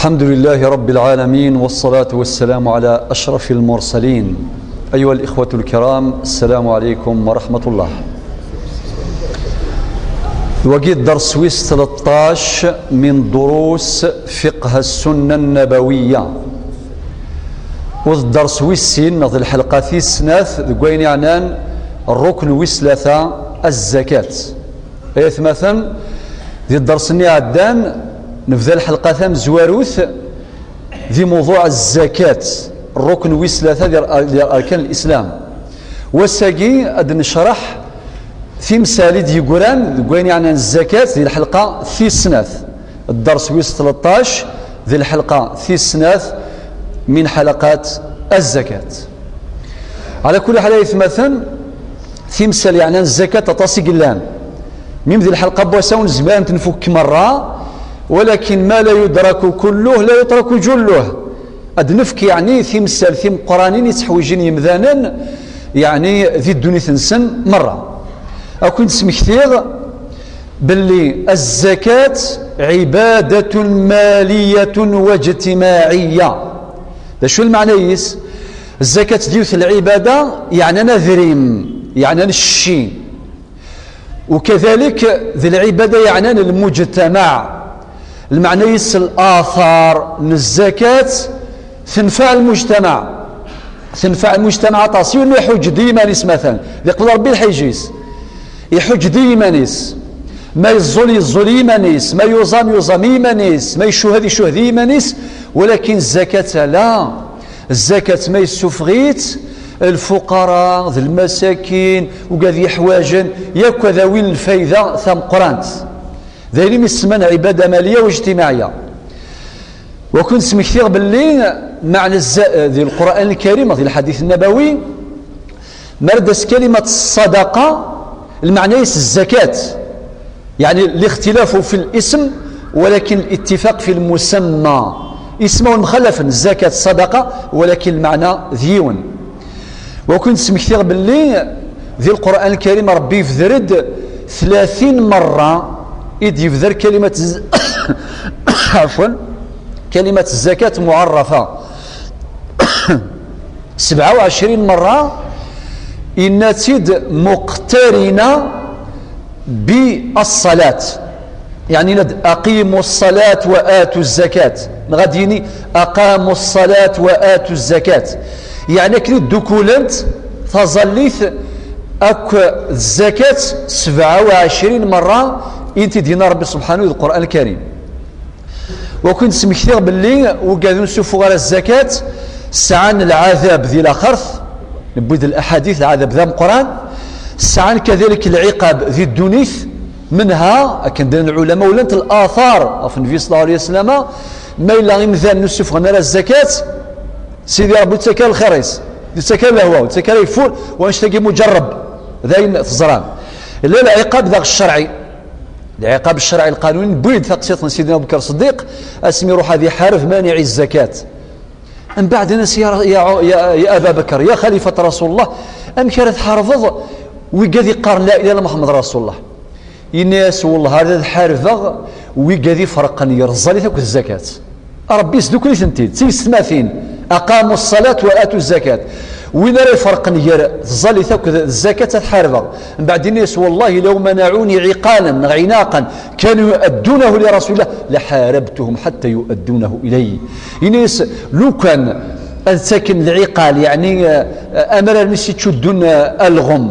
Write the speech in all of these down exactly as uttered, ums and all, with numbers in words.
الحمد لله رب العالمين، والصلاة والسلام على أشرف المرسلين. أيها الإخوة الكرام، السلام عليكم ورحمة الله. Wagi dders wis tleṭṭac من دروس فقه السنة النبوية. U d dders wis sin, neɣ d lḥelqa tis snat, deg wayen yeɛnan rrukn wis tlata, الزكاة. Ay atmaten, di dders-nni iɛeddan, nebda lḥelqa tamezwarut di mewḍuɛ zzakat, rrukn wis tlata di, di arkan lislam. Wass-agi ad necreḥ timsal i d-yeggran deg wayen yeɛnan zzakat di lḥelqa tis snat, dders wis tleṭṭac di lḥelqa tis snat min ḥalaqat azzakat. Ɛla kulli ḥal, ay atmaten, timsal yeɛnan zzakat aṭas i yellan. Mim di lḥelqa n wass-a ur nezmir ad tent-nfuk merra, walakin ma la yudraku kulluh la yutraku julluh. Ad nefk, yeɛni, timsal timeqqranin i tteḥwijen yemdanen, yeɛni, di ddunit-nsen merra. Ad ken-smektiɣ belli الزكاة عبادة مالية واجتماعية. D acu lmeɛna-is? Zzakat d yiwet n lɛibada yeɛnan adrim, yeɛnan cci. Ukadalik d lɛibada yeɛnan lmujtamaɛ. Lmeɛna-is, latar n zzakat tenfeɛ lmujtamaɛ. Tenfeɛ lmujtamaɛ aṭas. Yiwen iḥuǧǧ-d i yiman-is, matan, d iqbel Rebbi lḥiǧ-is. Iḥuǧǧ-d i yiman-is. Ma yeẓẓul, yeẓẓul i yiman-is. Ma yuẓam, yuẓam i yiman-is. Ma yeccuhed, yeccuhed i yiman-is. Walakin zzakat, ala. Zzakat ma yessufeɣ-itt, lfuqara, d lmasakin, ugad yeḥwaǧen, yakk ad awin lfayda tameqqrant. D ayen imi semman ɛibada maliya u ijtimaɛiya. Wa kun-d smektiɣ belli meɛna zza-, di Lqur'an Lkarim, di lḥadit nnabawi, ma rad as kalimat ṣṣadaqa, lmeɛna-is zzakat. Yeɛni, lixtilafu fi lism, walakin littifaq fi lmusamma. Ismawen mxalafen, zzakat, ṣṣadaqa, walakin lmeɛna d yiwen. Wa kun-d smektiɣ belli di Lqur'an Lkarim Rebbi yebder-d tlatin merra i d-yebder kalimat z-, ɛafwan, kalimat zzakat muɛerrafa. Sebɛa u ɛecrin merra, yenna-tt-id muqtarina bi ṣṣalat. Yeɛni, yenna-d, "Aqimu ṣṣalat wa atu zzakat." Neɣ ad yini, "Aqamu ṣṣalat wa atu zzakat." Yeɛni, akken i ddukulent taẓallit akk d zzakat, sebɛa u ɛecrin merra i n-t-id-yenna Rebbi subḥanahu di Lqur'an Lkarim. Wa kun-d-smektiɣ belli wigad ur nessufuɣ ara zzakat, sɛan lɛadab di laxert, newwi-d laḥadit, lɛadab d ameqqran, sɛan kadalik lɛiqab di ddunit, menha, akken d-nnan lɛulama, llant latar ɣef Nnbi ṣella Llahu ɛalayhi wa sallama, ma yella imdanen ur ssufuɣen ara zzakat, Sidi Rebbi ur tttak ara lxir-is, ur tttak ara lehwa, ur tttak ara ageffur, wanect-agi muǧerreb, d ayen teẓram. Yella lɛiqab daɣ ccerɛi. Lɛiqab ccerɛi, lqanun, newwi-d taqsiṭ n Sidna Abu Bakr Ṣeddiq, asmi iruḥ ad iḥareb maniɛi zzakat. Mbeɛd, inna-as, ya, ya, ya, ya Aba Bakr, ya xalifat Rasulullah, amek ara tḥarbeḍ wigad iqqaren la ilaha illa Muḥemmed Rasulullah? Yenna-as, wellah, ar ad ḥarbeɣ wigad iferqen ger ẓẓalit akked zzakat. Rebbi yesdukel-iten-id, d tiyessetmatin. Aqamu ṣṣalat wa atu zzakat. Win ara iferqen ger tẓallit akked zzakat ad t-ḥarbeɣ. Mbeɛd, yenna-as, wallahi law manaɛuni ɛiqalan neɣ ɛinaqan kanu yuaddunahu li Rasulillah laḥarabtuhum ḥatta yuaddunahu ilay. Yenna-as, lukan ad ttaken lɛiqal, yeɛni, eh, amrar-nni s ittcuddun, eh, alɣem.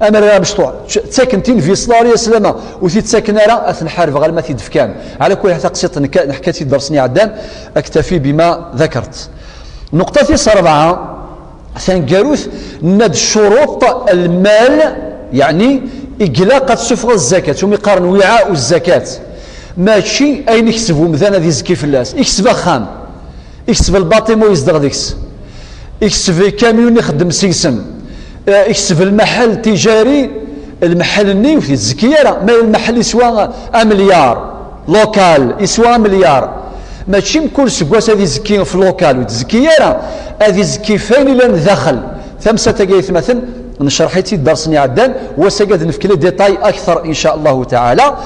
Amrar amecṭuḥ, ttaken-t i Nnbi ṣella Llahu ɛalayhi wa sallama, ur t-id-ttaken ara, ad ten-ḥarbeɣ alma t-id-fkan. Ɛla kulli ḥal, taqsiṭ neḥka-tt-id ddersen iɛeddan, aktafi bima dakert. Nneqṭa tis rebɛa, taneggarut, nenna-d ccuruṭ lmal, yeɛni i ilaq ad tessufɣeḍ zzakat, umi qqaren wiɛau zzakat. Mačči ayen ikseb umdan ad izekki fell-as, ikseb axxam. Ikseb lbaṭima u yezdeɣ deg-s. Ikseb ikamyun ixeddem seg-sen. Eh, ikseb lmaḥal tijari, lmaḥal-nni ur t-itzekki ara. Ma lmaḥal iswa amelyar, lokal, iswa amelyar. Mačči mkul seg wass ad izekki f lokal, ur itzekki ara. Ad izekki f ayen ilan daxel. Tamsalt-agi, ay atmaten, necreḥ-itt-id ddersen iɛeddan, wass-agi ad nefk les détails akter, in ca Allahu taɛala.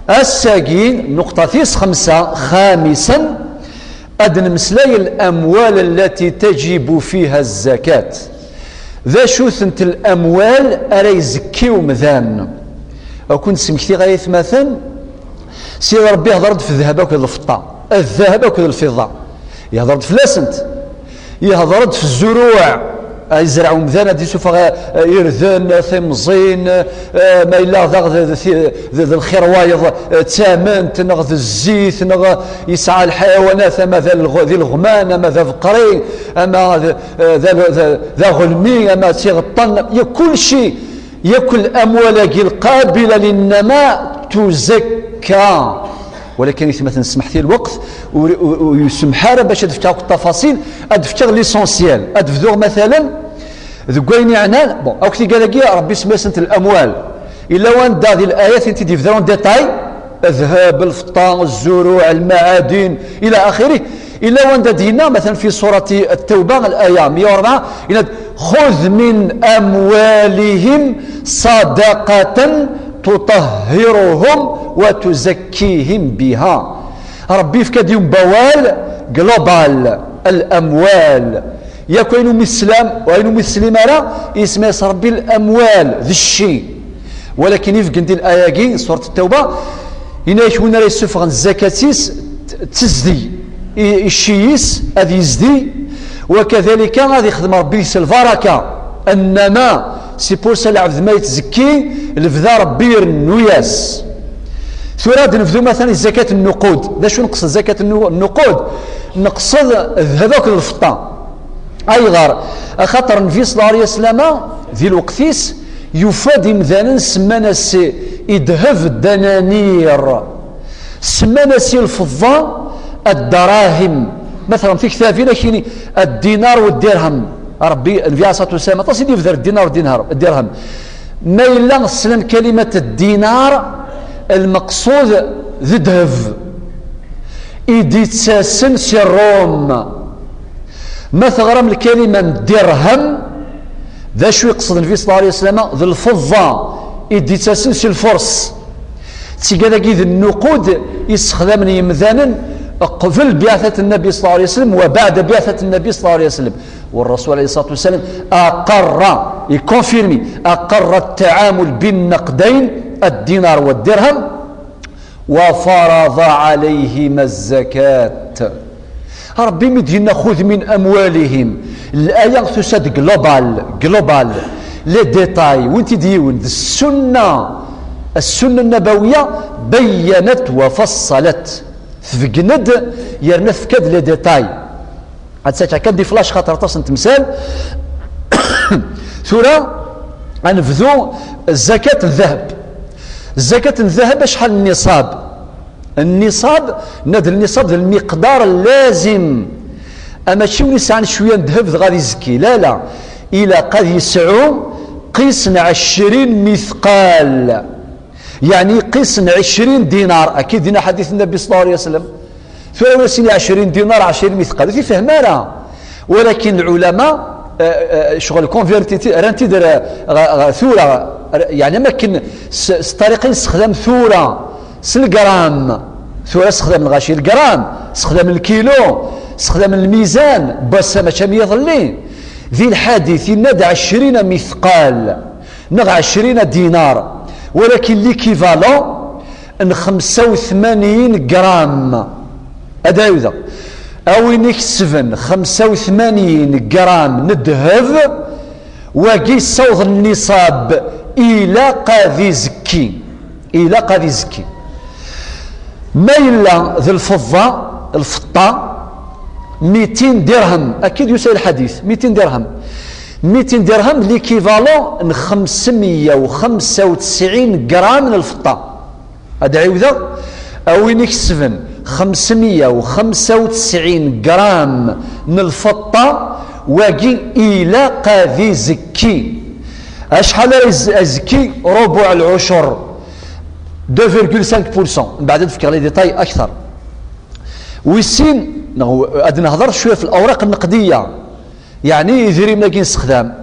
Ass-agi, nnuqṭa tis xemsa, xamisan, Ad nemmeslay الأموال التي تجب فيها الزكاة. D acu-tent الأموال ara yezki umdan? Ad ken-d-smektiɣ ay atmaten, Sidi Ṛebbi yehḍer-d f ddheb akked lfeṭṭa, ddheb akked lfiḍa. Yehḍer-d fell-asent. Yehḍer-d f zzuruɛ, ay yezreɛ umdan, ad d-isuffeɣ, eh, irden, timẓin, eh, ma yella daɣ d, d, d, d lxir wayeḍ, eh, d tament, neɣ d zzit, neɣ yesɛa lḥayawanat, ama d alɣ-, d ileɣman, ama d abeqri, ama d, eh, d al-, d, d aɣelmi, ama d tiɣeṭṭen, ya kulci, yakk الأموال-agi القابلة للنماء تزكى. Walakin, ay atmaten, smeḥ-iyi lweqt, ur, ur, ur yesmeḥ ara bac ad fkeɣ akk ttafaṣil, ad fkeɣ l'essentiel. Ad bduɣ, matalan, deg wayen yeɛnan, bon, akk tigad-agi, Ṛebbi isemma-asent الأموال. Yella wanda di layat i tent-id-yebder en détail, ddheb, lfeṭṭa, zzuruɛ, lmaɛadin, ila axirih. Yella wanda d-yenna, matalan, fi surati Ttawba, laya meyya u rebɛa, yenna-d: خذ من أموالهم صدقة تطهرهم وتزكيهم بها. Ṛebbi yefka-d yiwen n wawal global, الأموال. Yakk ayen umi teslam, u ayen umi teslim ara, isem-as Ṛebbi الأموال, d cci. Walakin ibeggen di laya-agi, surat Ttawba, yenna-yak win ara yessufɣen zzakat-is, t-, tezdi i, i cci-is, ad yezdi, wa kadalika ad ixdem Ṛebbi deg-s lbaraka, النماء. C'est pour ça lɛebd ma yetzekki, lebda Ṛebbi irennu-yas. Tura ad nebdu, matalan, i zzakat n nnuqud. D acu neqsed zzakat n nnu-, nnuqud? Neqsed ddheb akked lfeṭṭa. Ayɣer? Axaṭer Nnbi صلى الله عليه وسلم, di lweqt-is, yufa-d imdanen semman-as i ddheb ddananir, semman-as i lfeḍḍa الدراهم. Ma teɣrem tiktabin, ad k-yini الدينار والدرهم. Ṛebbi, Nnbi عليه الصلاة والسلام, aṭas i d-yebder الدينار والدرهم. Ma yella ssnen kalimat الدينار, lmeqsud d ddheb i d-yettasen si Ṛum. Ma teɣram lkalima n dirhem, d acu iqsed Nnbi صلى الله عليه وسلم? D lfeḍḍa i d-yettasen si Lfurs. D tigad-agi d nnuqud i ssexdamen yemdanen qbel بعثة النبي صلى الله عليه وسلم وبعد بعثة النبي صلى الله عليه وسلم. والرسول عليه الصلاة والسلام أقر, يكونفيرمي, أقر التعامل بالنقدين الدينار والدرهم وفرض عليهما الزكاة. Ṛebbi mi d-yenna خذ من أموالهم, laya tusa-d global, global, les détails, wwin-t-id yiwen, d ssunna, السنة النبوية بينت وفصلت, tbeggen-d yerna tefka-d les détails. Ad ttakeɣ kan di flash xaṭer aṭas n temsal. Tura ad nebdu zzakat n ddheb. Zzakat n ddheb acḥal n nniṣab? Nniṣab, nna d nniṣab d lmiqdar lazim. Amačči win yesɛan cwiya n ddheb dɣa ad izekki. La, la. Ilaq ad yesɛu qis n ɛecrin mithqal. Yeɛni qis n ɛecrin dinar. Akka i d-yenna ḥadit Nnbi صلى الله عليه وسلم. Tura ur as-ini ɛecrin dinar, ɛecrin mithqal. Ur t-ifhem ara. Walakin lɛulama, eh, eh, ccɣel converti-, rran-t-id ɣer, ɣer, ɣer tura, ɣer, yeɛni am akken s, s ṭṭariqa i nessexdam tura, s lgram. Tura sexdamen ɣaci lgram, sexdamen lkilu, sexdamen lmizan, n wass-a mačči am yiḍelli. Di lḥadit, yenna-d ɛecrin mithqal, neɣ ɛecrin dinar. Walakin l'équivalent n xemsa u tmanyin gram. Ad ɛiwdeɣ. A win ikesben xemsa u tmanyin gram n ddheb, wagi yessaweḍ nniṣab, ilaq ad izekki. Ilaq ad izekki. Ma yella d lfeḍḍa, lfeṭṭa, mitin dirhem, akka i d-yusa lḥadit, mitin dirhem. Mitin dirhem, l'équivalent n xemsemya u xemsa u tesɛin gram n lfeṭṭa. Ad ɛiwdeɣ, a win ikesben xemsemya u xemsa u tesɛin gram n lfeṭṭa, wagi ilaq ad izekki. Acḥal ara iz-, izekki? Rubuɛ lɛucur, deux virgule cinq pour cent. Mbeɛd ad fkeɣ les détails akteṛ. Wis sin, neɣ ad nehḍer cwiya f lawraq nneqdiya. Yeɛni idrimen-agi nessexdam,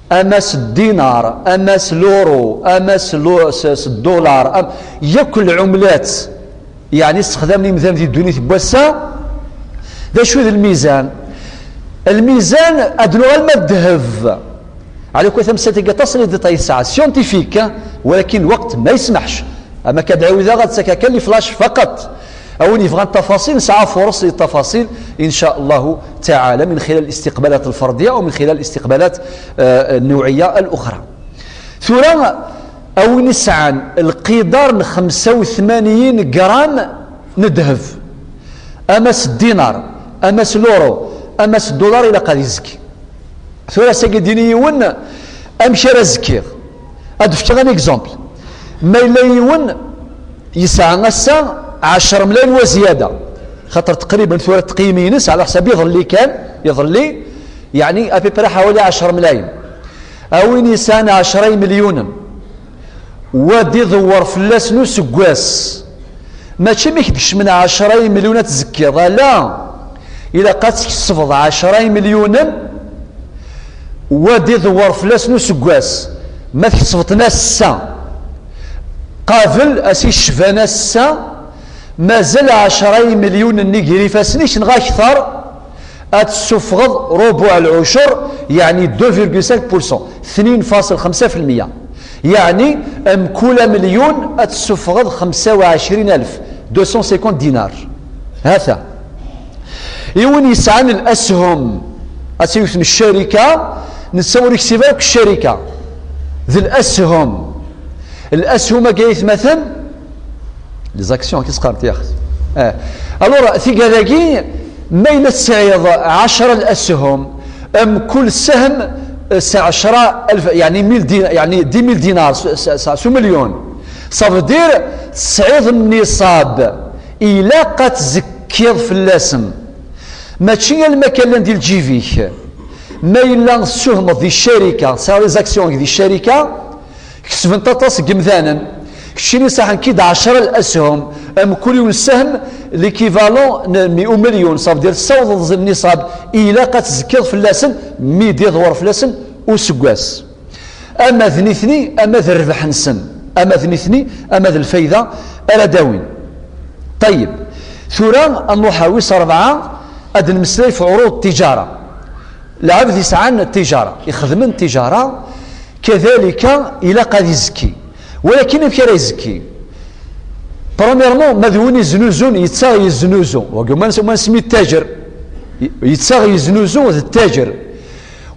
ama s ddinar, ama s luru, ama s lu-, s, s ddular, am-, yakk lɛumlat, yeɛni ssexdamen imdanen di ddunit n wass-a, D acu d lmizan? Lmizan, ad nuɣal ma ddheb. Ɛla kul tamsalt-agi aṭas n les détails tesɛa, scientifique, walakin lweqt ma yesmaḥ. Ama ad ɛiwdeɣ ad ttakeɣ kan les flashs faqat. A win yebɣan tafaṣil, nesɛa fuṛes i tafaṣil, إن شاء الله تعالى, من خلال الاستقبالات الفردية ومن خلال الاستقبالات, آه، النوعية الأخرى. Tura, a win yesɛan lqidar n xemsa u tmanyin gram n ddheb, ama s ddinar, ama s luro, ama s ddulaṛ, ilaq ad izki. Tura, ass-agi, d-ini yiwen amek ara zkiɣ. Ad d-fkeɣ un exemple. Ma yella yiwen yesɛa ass-a ɛecṛa mlayen wa zzyada, xaṭer taqriban tura tqeyyimt-ines ɛla ḥsab iḍelli kan, iḍelli, yeɛni à peu près ḥawali ɛecṛa mlayen. A win yesɛan ɛecṛa imelyunen, wa d-iḍewwer fell-asen useggas. Mačči mi k-d-kecmen ɛecṛa imelyun ad tzekkiḍ, ala. Ilaq ad tkesbeḍ ɛecṛa imelyunen, wa d-iḍewwer fell-asen useggas. Ma tkesbeḍ-ten ass-a, qabel ass icban ass-a, mazal ɛecṛa imelyunen-nni gar ifassen-ik neɣ akteṛ, ad tessufɣeḍ rubuɛ lɛucur, yeɛni deux virgule cinq pour cent, tnin faṣel xemsa fi lmeyya. Yeɛni, mkul amelyun ad tessufɣeḍ xemsa u ɛecrin alef, deux cent cinquante dinars. Ha-t-a. I win yesɛan lashum, ad tt-yewtem ccarika, netta ur yeksib ara akk ccarika. D lashum. Lashum-agi, ay atmaten, les actions, akken i s-qqaren, ya axi. Eh. Alors, tigad-agi, ma yella tesɛiḍ ɛecṛa lashum, mkul ssehm, eh, s ɛecṛa alef, yeɛni mille din-, yeɛni dix mille dinars, s, s, s, s umelyun. Ça veut dire, tesɛiḍ nniṣab, ilaq ad tzekkiḍ fell-asen. Mačči alma kan llan di lǧib-ik. Ma yella tessuhmeḍ di ccarika, tesɛiḍ les actions di ccarika, kesbent aṭas n yemdanen. Keččini saḥen-k-id ɛecṛa lashum, mkul yiwen ssehm, l'équivalent n meyya umelyun, ça veut dire tessawḍeḍ nniṣab, ilaq ad tzekkiḍ fell-asen, mi d-iḍwer fell-asen useggas. Ama d nitni, ama d rrbeḥ-nsen, ama d nitni, ama d lfayda ara d-awin. Ṭayyeb, tura ad nruḥ ar wis ṛebɛa, ad d-nemmeslay f ɛuruḍ ttijara. Lɛebd yesɛan ttijara, ixedmen ttijara, kadalika ilaq ad izekki. Walakin amek ara izekki? Premièrement, ma d win yeznuzun, yettaɣ yeznuzu. Wagi, ma nes-, ma nesmi ttaǧer, yettaɣ yeznuzu d ttaǧer.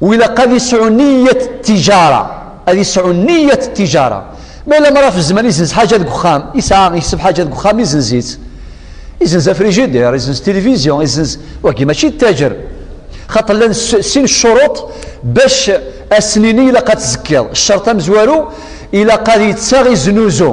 U ilaq ad yesɛu niyyat ttijara. Ad yesɛu niyyat ttijara. Ma yella mara f zzman izenz ḥaǧa deg uxxam, yesɛa, yekseb ḥaǧa deg uxxam, izenz-itt. Izenz afrijidir, izenz tilivizyu, izenz, wagi mačči d ttaǧer. Xaṭer llan s-, sin ccuruṭ bac ad s-nini ilaq ad tzekkiḍ. Ccerṭ amezwaru, ilaq ad yettaɣ yeznuzu.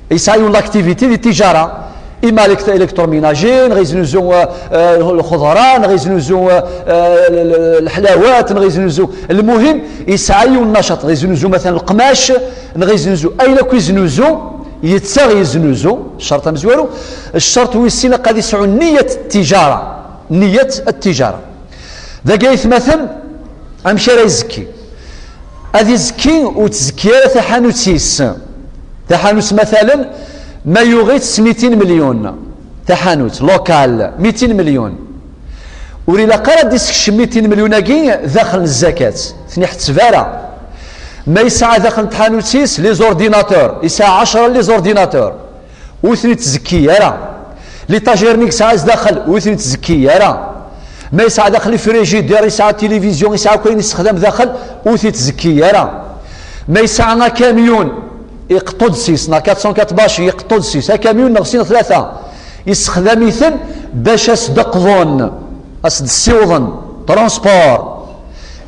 Yesɛa yiwen l'activité di ttijara. Ima élect-, électroménager, neɣ yeznuzu, euh, euh, lxeḍra, neɣ yeznuzu, euh, euh, l-, l-, leḥlawat, neɣ yeznuzu. Lmuhim, yesɛa yiwen n nacaṭ, neɣ yeznuzu matalan leqmac, neɣ yeznuzu ayen akk yeznuzu, yettaɣ yeznuzu, ccerṭ amezwaru. Ccerṭ wis sin, ilaq ad yesɛu niyyat ttijara. Niyyat ttijara. Dagi ay atmaten, amek ara yezki? Ad izki ur tzekki ara taḥanut-is. Taḥanut, matalan, ma yuɣ-itt s mitin melyun. Taḥanut, local, mitin melyun. Ur ilaq ara ad d-isekcem mitin melyun-agi daxel n zzakat. Ten iḥetteb ara. Ma yesɛa daxel n tḥanut-is les ordinateurs, yesɛa ɛecṛa n les ordinateurs. Ur ten-ittzekki ara. L'étagère-nni yesɛa zdaxel, ur ten-ittzekki ara. Ma yesɛa daxel ifrijidir, yesɛa tilivizyu, yesɛa akk ayen yessexdam daxel, ur t-ittzekki ara. Ma yesɛa akamyun, iqeṭṭu-d sis, neɣ quatre cent quatre bac, iqeṭṭu-d sis, akamyun neɣ sin tlata, yessexdam-iten bac as-d-qḍun, as-d-ssiwḍen, transport.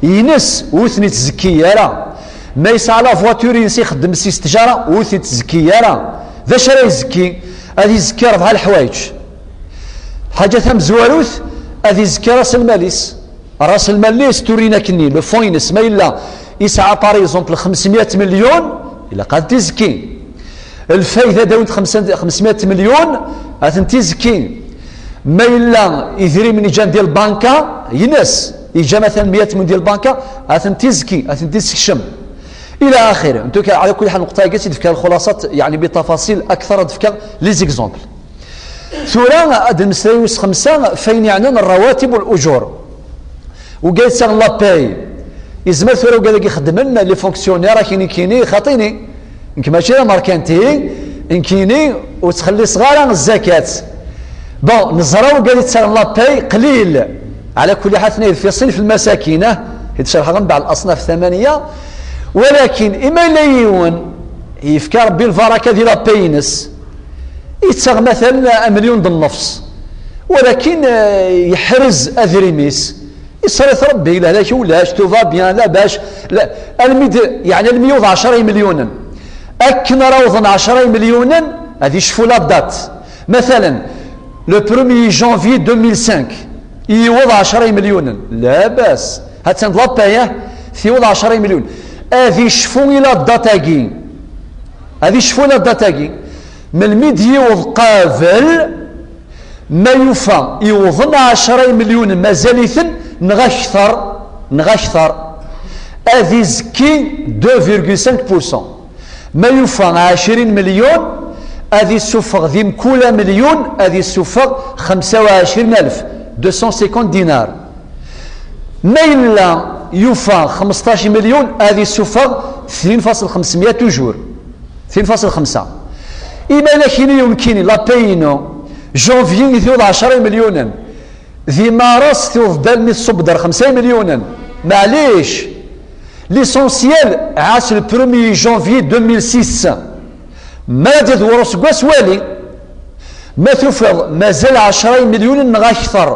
Ines, ur ten-ittzekki ara. Ma yesɛa la voiture-ines ixeddem s istijara, ur t-ittzekki ara. D acu ara yezki? Ad izekki rebɛa leḥwayeǧ. Lḥaǧa tamezwarut, ad izekki ras lmal-is. Ras lmal-is turin akkenni, le fonds-ines, ma yella yesɛa, par exemple, xemsmya melyun, ilaq ad t-izekki. Lfayda dawin xemsa-, xemsmya melyun, ad ten-izekki. Ma yella idrimen iǧan di lbanka, ines, iǧa matalan mya melyun di lbanka, ad ten-izekki, ad ten-isekcem. Ila axiri. Ntuka, ɛla kulli ḥal, nneqṭa-agi ad d-fkeɣ lxulasat, yeɛni, bitafasil akteṛ, ad d-fkeɣ les exemples. Tura ad d-nmeslay wis xemsa f ayen yeɛnan rawatib ul ujur. Wigad yettaɣen la paye, yezmer tura wigad i ixeddmen, les fonctionnaires, akini kini, xaṭini. Nekk mačči d amerkanti, nekkini ur ttxelliṣeɣ ara zzakat. Bon, neẓra wigad yettaɣen la paye qlil. Ɛla kulli ḥal, tenna-yi-d fi ṣinf lmasakin, ah, i d-cerḥeɣ mbeɛd, al-asnaf thamaniya. Walakin ima yella yiwen yefka Rebbi lbaraka di la paye-ines, yettaɣ matalan amelyun d nnefs, walakin, eh, yeḥrez adrim-is, yeṣṣer-it Rebbi, lehlak ulac, tout va bien, la bac, la, almi d, yeɛni almi yewweḍ ɛecra imelyunen. Akken ara awḍen ɛecra imelyunen, ad yecfu la date. Matalan, le premier janvier deux mille cinq, yewweḍ ɛecra imelyunen, labas, ha-tt-an d la paye, tiweḍ ɛecra imelyunen. Ad yecfu i la date-agi. Ad yecfu i la date-agi. Melmi d-yiweḍ qabel, ma yufa iwḍen ɛecra imelyunen, mazal-iten, neɣ akter, neɣ akter, ad izekki deux virgule cinq pour cent. Ma yufa ɛecrin melyun, ad isuffeɣ di mkul amelyun, ad isuffeɣ xemsa u ɛecrin alef, deux cent cinquante dinar. Ma yella yufa xmesṭac melyun, ad isuffeɣ tnin faṣel xemsemya toujours. Tnin faṣel xemsa. Ima la kini yumkini, la paye-inu, janvier i tiweḍ ɛecra imelyunen, di maras tiweḍ-d almi tṣubb-d ar xemsa imelyunen. Maɛlic, l'essentiel, ɛass le premier janvier deux mille six. Ma ad d-iḍwer useggas, wali. Ma tufiḍ mazal ɛecra imelyunen neɣ akter,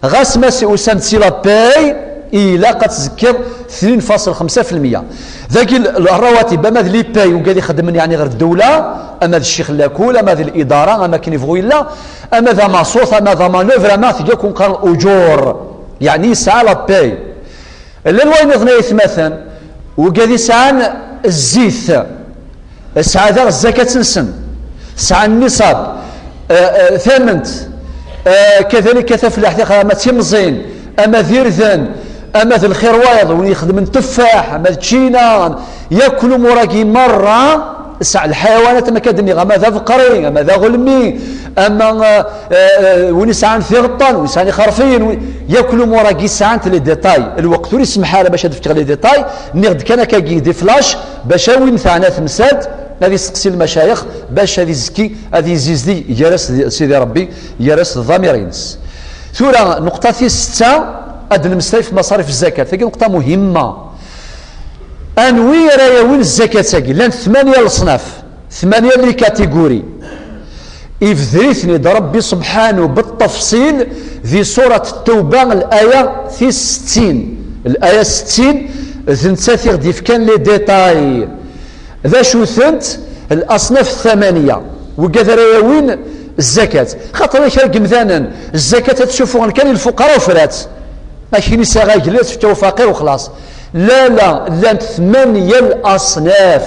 ɣas ma s-, usan-d si la paye, ilaq ad tzekkiḍ tnin faṣel xemsa fi lmeyya. Dagi l-, l-, rawatib, ama d les payes, wigad ixeddmen, yeɛni, ɣer ddewla, ama d ccix n lakul, ama d lidara, ama akken yebɣu yella, ama d amaṣut, ama d amanœuvre, ama tga akk nqar ujur, yeɛni yesɛa la paye. Llan wayen iḍen ay atmaten, wigad yesɛan zzit, sɛa daɣ zzakat-nsen, sɛan nisab, eh, eh, tament, eh, kadalika tafellaḥt, ama d timẓin, ama d irden, ama d lxir wayeḍ, win ixedmen tteffaḥ, ama d ččina, yakk lumuṛ-agi merra, sɛa lḥayawanat, ama akka d-nniɣ, ama d abeqri, ama d aɣelmi, ama, eh, eh, eh, win isɛan tiɣeṭṭen, win isɛan ixerfiyen, win, yakk lumuṛ-agi sɛant les détails. Lweqt ur isemmeḥ ara bac ad fkeɣ les détails, nniɣ-d kan akkagi des flashs, bac a win teɛna temsalt, ad isteqsi lmacayex, bac ad izekki, ad izizdig gar-as d Sidi Rebbi, gar-as d ḍamir-ines. Tura, nneqṭa tis setta, ad d-nemmeslay f maṣarif zzakat. Tagi nneqṭa muhimma. Anwi ara yawin zzakat-agi? Llant tmanya leṣnaf, tmanya les catégories. Ibder-iten-id Rebbi subḥanu beṭṭefṣil di surat Ttawba, laya tis settin. Laya settin, d nettat i ɣ-d-yefkan les détails. D acu-tent? Al-asnaf thamaniya. Wigad ara yawin zzakat. Xaṭer kra n yimdanen, zzakat ad ttsufuɣen kan i lfuqara ufrat. Akini sɛiɣ agellid, tefka ufaqir u xlaṣ. La, la, llant tmanya n asnaf.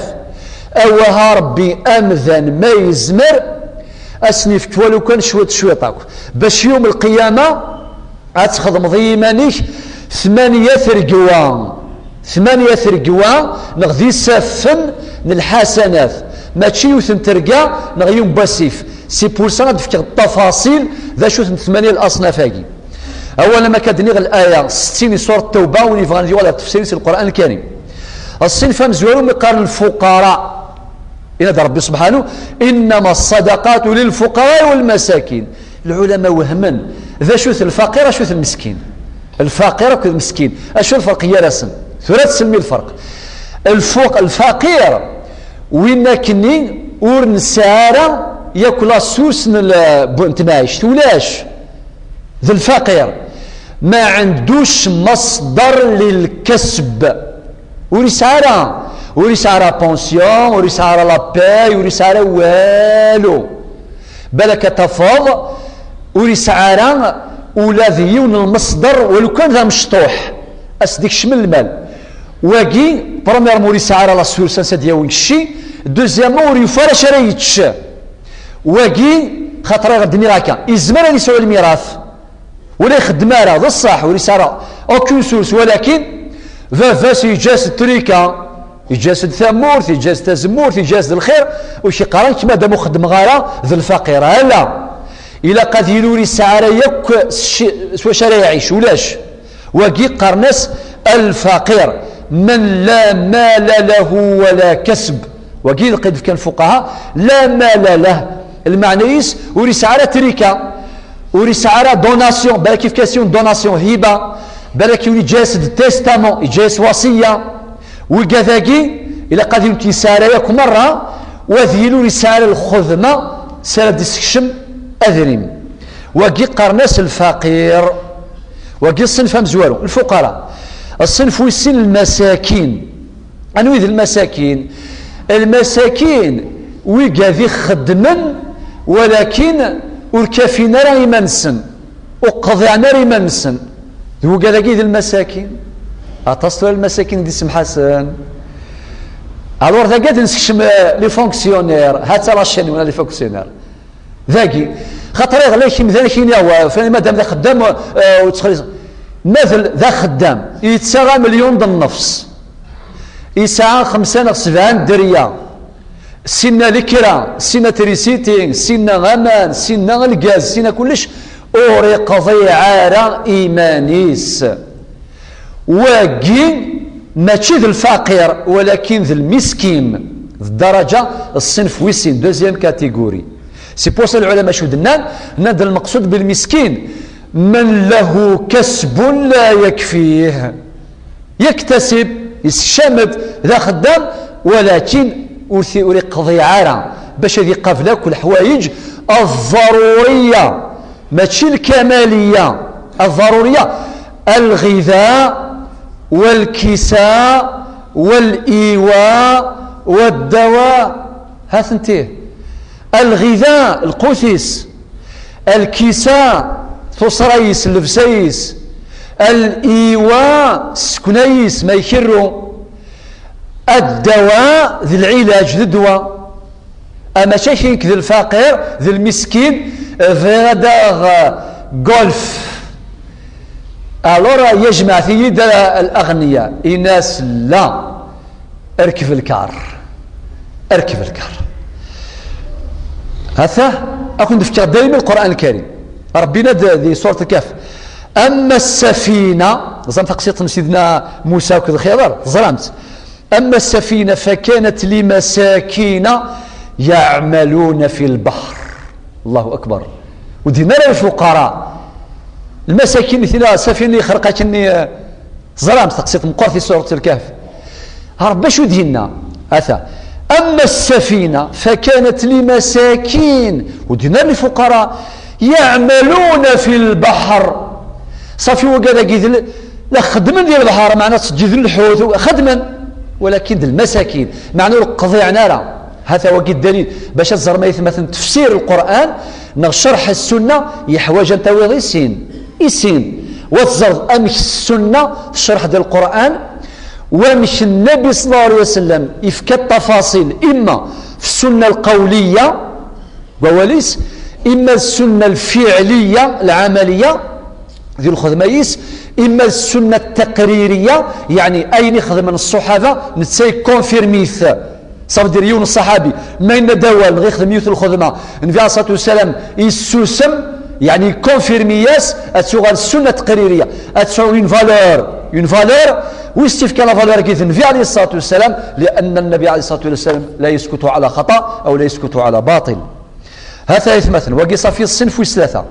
Awaha Rebbi amdan ma yezmer, ad sen-yefk walu kan cwiṭ cwiṭ akk. Bac yum lqiyama, ad txedmeḍ i yiman-ik tmanya tregwa. Tmanya tregwa, neɣ d isaffen n lḥasanat. Mačči yiwet n terga, neɣ yiwen n wasif. C'est pour ça ad d-fkeɣ ttafaṣil d acu-tent tmanya n asnaf-agi. Awal am akka d-nniɣ, laya settin i surat Ttawba, win yebɣan ad yuɣal ɣer tefsirin si Lqur'an Lkarim. Ṣṣinf amezwaru mi qqaren lfuqara, yenna-d Rebbi subḥanu: إنما الصدقات للفقراء والمساكين. Lɛulama wehmen, d acu-t lfaqir, acu-t lmeskin? Lfaqir akked lmeskin, acu lferq gar-asen? Tura ad tsemmi lferq. Lfuq-, lfaqir, win akkenni ur nesɛi ara yakk la source n l-, bu-, n temɛict, ulac. D lfaqir. Ma ɛendux masdar lilkesb. Ur yesɛi ara, ur yesɛi ara pension, ur yesɛi ara la paye, ur yesɛi ara walu. Balak ad tafeḍ, ur yesɛi ara ula d yiwen n lmasdar, walu kan d amecṭuḥ, ad s-d-ikcem lmal. Wagi, premièrement, ur yesɛi ara la source ansa d-yawi kečči. Deuxièmement, ur yufi ara acu ara yečč. Wagi, xaṭer i ɣ-d-nniɣ akka, yezmer ad yesɛu lmiraf, ur ixeddem ara, d ṣṣeḥ, ur yesɛi ara aucune source, walakin baba-s yeǧǧa-as-d trika, yeǧǧa-as-d tamurt, yeǧǧa-as-d tazemmurt, yeǧǧa-as-d lxir, ur k-iqqar ara, "Nekk madam ur xeddmeɣ ara, d lfaqir." Ala. Ilaq ad yili ur yesɛi ara yakk s ci- s wacu ara iɛic, ulac. Wagi qqaren-as lfaqir, من لا مال له ولا كسب. Wagi lqid fkan lfuqaha, لا مال له, lmeɛna-is ur yesɛi ara trika, ur yesɛi ara donation, balak ifka-as yiwen donation, hiba, balak yiwen yeǧǧa-as-d testament, yeǧǧa-as wasiya. Wigad-agi ilaq ad yili ur yesɛi ara yakk merra, u ad yili ur yesɛi ara lxedma s ara d-isekcem adrim. Wagi qqaren-as lfaqir. Wagi ṣṣenf amezwaru, lfuqara. Ṣṣenf wis sin, lmasakin. Anwi d lmasakin? Lmasakin, wigad ixeddmen, walakin ur kafin ara iman-nsen, ur qḍiɛen ara iman-nsen. D wigad-agi i d lmasakin. Aṭas tura lmasakin i d-isemḥasen. Alors, dagi ad nsekcem, euh, les fonctionnaires. Ha-tt-a la chaîne, wala les fonctionnaires. Dagi. Xaṭer iɣla-k imdan, ak-ini, wa, flan madam d axeddam, euh, ur ttxelliṣ. Ma d, d axeddam, yettaɣ amelyun d nnefs. Yesɛa xemsa neɣ sebɛa n dderya. Sinna lekra, sinna trisiti, sinna aman, sinna lgaz, sinna kullec, ur iqḍiɛ ara iman-is. Wagi mačči d lfaqir, walakin d lmiskin, d ddaraǧa, ṣṣenf wis sin, deuxième catégorie. C'est pour ça lɛulama acu d-nnan, nnan-d lmeqsud bilmiskin, من له كسب لا يكفيه. Yaktasib, yessekcam-d, d axeddam, walakin ur t-, ur iqḍiɛ ara bac ad iqabel akk leḥwayeǧ الضرورية, mačči lkamaliya, الضرورية, الغذاء والكساء والإيواء والدواء. Ha-tent-ih. الغذاء, lqut-is. الكساء, tuṣṣra-is, llebsa-is. الإيواء, ssekna-is, ma ikerru. الدواء, d lɛilaǧ, d ddwa. Amacakin d lfaqir, d lmiskin, bɣiɣ ad aɣeɣ golf. Alors, yejmeɛ-iyi-d الأغنياء. Ini-as la. Rkeb lkar. Rkeb lkar. Ata, ad kent-d-fkeɣ dayem Lqur'an Lkarim. Ṛebbi yenna-d di surat Lkahf. أما السفينة, teẓram taqsiṭ n Sidna Musa akked Lxiḍer, teẓram-tt. أما السفينة فكانت لمساكين يعملون في البحر. الله أكبر. Ur d-yenna ara lfuqara. Lmasakin, tina, safina yexreq akkenni, eh, teẓram taqsiṭ meqqret i surat Lkahf. Ṛebbi acu d-yenna? Ata. أما السفينة فكانت لمساكين. Ur d-yenna ara lfuqara. يعملون في البحر. Ṣafi wigad-agi d l-, la xeddmen di lebḥer, meɛna ttseǧǧiden lḥut, xeddmen. Walakin d lmasakin, meɛna ur qḍiɛen ara. Ha-t-a wagi ddalil, bac ad teẓrem aytmaten tefsir Lqur'an neɣ ccerḥ Ssunna, yeḥwaǧ ad tawiḍ i sin, i sin, u ad teẓreḍ amek Ssunna tecreḥ-d Lqur'an, wamek Nnabi صلى الله عليه وسلم ifka ttafaṣil, imma fi Ssunna lqawliya, deg wawal-is, imma d ssunna lfiɛliya, lɛamaliya, di lxedma-is, imma d ssunna taqririya, yeɛni ayen i xedmen ṣṣuḥaba, netta ikonfirmi-t. Ça veut dire, yiwen ṣṣaḥabi, ma yenna-d awal, neɣ ixdem yiwet lxedma, Nnbi ɛalayhi ṣṣalatu wassalam yessusem, yeɛni ikonfirmi-yas, ad tuɣal ssunna taqririya, ad tesɛu une valeur, une valeur, wi s-tt-ifkan la valeur-agi d Nnbi ɛalayhi ṣṣalatu wassalam, لأن النبي عليه الصلاة والسلام لا يسكت على خطأ أو لا يسكت على باطل. Ha-t-a aytmaten, wagi ṣafi ṣṣenf wis tlata.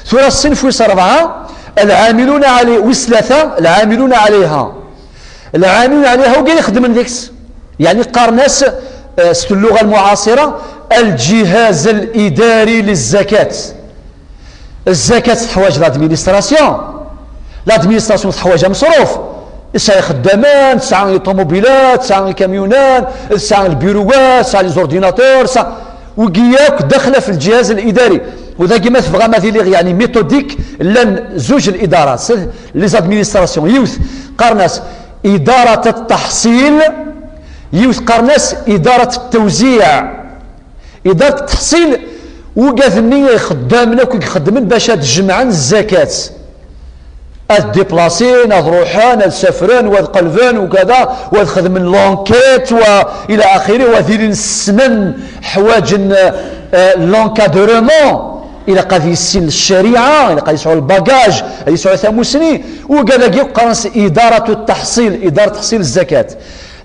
Tura ṣṣenf wis ṛebɛa, العاملون علي-, wis tlata, العاملون عليها. العاملون عليها, wigi ixeddmen deg-s. Yeɛni qqaren-as, eh, s lluɣa lmuɛaṣira, الجهاز الإداري للزكاة. Zzakat teḥwaǧ l'administration. L'administration teḥwaǧ ameṣruf. Tesɛa ixeddamen, tesɛa iṭumubilat, tesɛa ikamyunan, tesɛa lbiruwat, tesɛa les ordinateurs, tesɛa, wigi yakk daxel ɣef lǧihaz lidari. U dagi ma tebɣam ad iliɣ, yeɛni, méthodique, llan zuǧ lidarat, les administrations. Yiwet qqaren-as idarat ttaḥṣil, yiwet qqaren-as idarat ttewziɛ. Idarat ttaḥṣil, wigad-nni ixeddamen akk i ixeddmen bac ad jemɛen zzakat. Ad diplasin, ad ruḥen, ad safren, wa ad qelben, ukada, wa ad xedmen l'enquête, wa ila axiri, wa ad ilin ssnen, ḥwaǧen, eh, l'encadrement. Ilaq ad yissin ccariɛa, ilaq ad yesɛu lbagaj, ad yesɛu tamusni. Wigad-agi qqaren-as idaratu taḥṣil, idarat taḥṣil zzakat.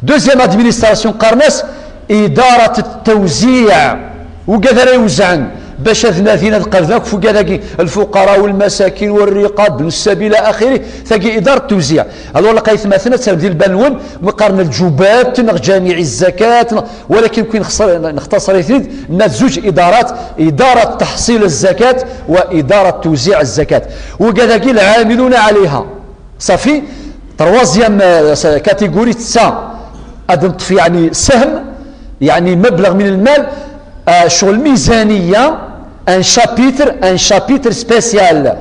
Deuxième administration qqaren-as idarat tawziɛ. Wigad ara iwezɛen bac ad nadin, ad qerben akk wigad-agi, lfuqara walmasakin walriqab, bnu sabil ila axiri, tagi idarat tawziɛ. Alors laqay tmaten ad terrem di lbal-nwen, mi qqaren lǧubat neɣ jamiɛ zzakat neɣ Walakin كي نختصر نختصر يثنيد نات زوج إدارات، إدارة تحصيل الزكاة وإدارة توزيع الزكاة. وكذا العاملون عليها. صافي. Troisième catégorie تسا أدنطف يعني سهم، يعني مبلغ من المال، آه، شغل ميزانية، un chapitre، un chapitre spécial.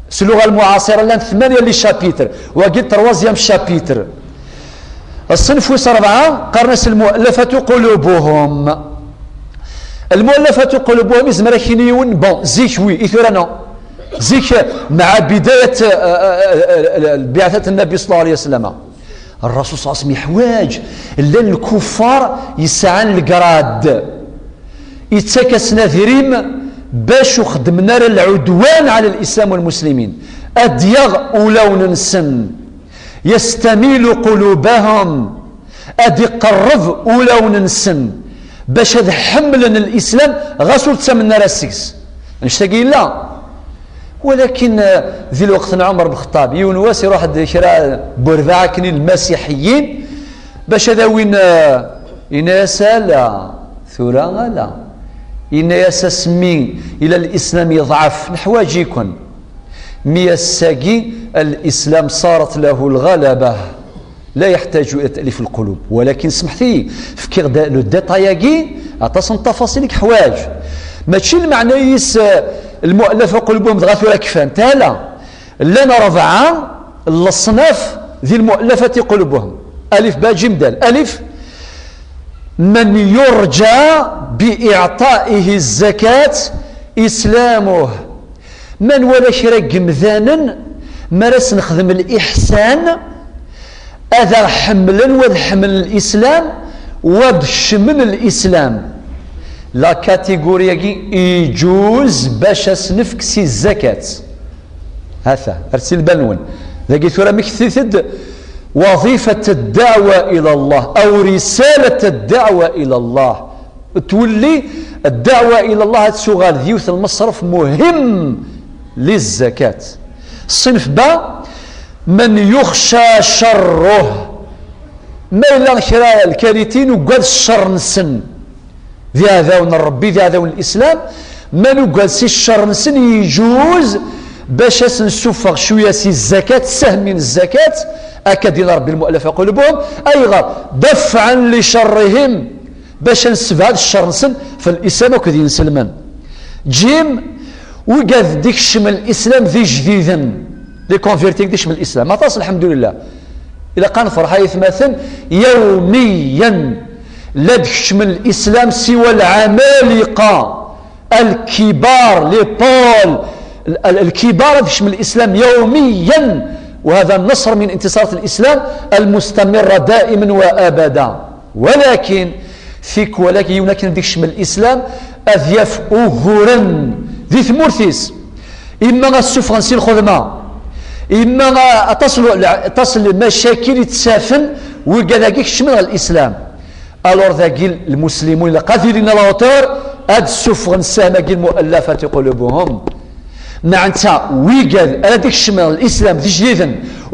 S lluɣa lmuɛaṣira llan ثمانية les chapitres. Wagi troisième chapitre. الصنف ويس أربعة قرنس المؤلفة قلوبهم. المؤلفة قلوبهم يزمر كيني يون بون زيك وي إثورانو زيك مع بداية آه، آه، آه، آه، بعثة النبي صلى الله عليه وسلم. الرسول صلى الله عليه وسلم يحواج لان الكفار يسعان القراد يتسكس نذريم باش وخدمنا العدوان على الإسلام والمسلمين. أديغ أولون نسن يستميل قلوبهم، أدي قرب أولون نسن باش هذا حملا الإسلام غسول تسمنا راسكس. نشتاقي لا. ولكن آه، ذي الوقت عمر بن الخطاب يونواس يروح كرا برباعة كنين المسيحيين باش هذا وين آه، يناس لا ثورة لا يناس سمي إلى الإسلام يضعف نحواجيكن مي الساقي الإسلام صارت له الغلبة لا يحتاج إلى تأليف القلوب. ولكن سمحتي فكيغ لو ديتاياكي أتصن التفاصيل حواج ماشي المعنى يس المؤلفة قلوبهم دغا ثورة كفان تالا لنا ربعة الأصناف ذي المؤلفة قلوبهم. ألف باء جيم دال. ألف من يرجى بإعطائه الزكاة إسلامه. من ولا كرا جمذانا ما راس نخدم الإحسان أذا حملا وذ حمل الإسلام وذ شمل الإسلام. لا كاتيغوريا يجوز باش اسنفك سي الزكاة. هذا ارسل بنون ذاكي ثورة مكتثد وظيفة الدعوة إلى الله أو رسالة الدعوة إلى الله تولي الدعوة إلى الله تسوغال ذيوث المصرف مهم للزكاة. الصنف با من يخشى شره ما إلا كرا الكارثين وقال الشر نسن ذي عذاون الربي ذي عذاون الإسلام ما نقال سي الشر نسن يجوز باش نسفغ شوية سي الزكاة سهم من الزكاة أكدين ربي المؤلفة قلوبهم أيغر دفعا لشرهم باش نسبع الشر نسن فالإسلام وكذي نسلمن جيم وقاذ ديك الشمل الإسلام ذي جديدا لي كونفيرتيك ديك الشمل الإسلام ما تصل الحمد لله إلا كان فرحة يثمثن يوميا لا ديك الشمل الإسلام سوى العمالقة الكبار لي بول الكبار ديك الشمل الإسلام يوميا وهذا النصر من انتصارات الإسلام المستمرة دائما وأبدا. ولكن فيك ولكن يونا كان ديك الشمل الاسلام اذياف اوغورن دي ثمورتيس اما غا السفغ نسي الخدمه اما غا تصل تصل المشاكل يتسافن وقال لك الشمل الاسلام. الور ذاكي المسلمون الا قادرين لا اوتور اد السفغ نساهم كي المؤلفه قلوبهم. Neɣ netta wigad ara d-ikecmen lislam d ijdiden,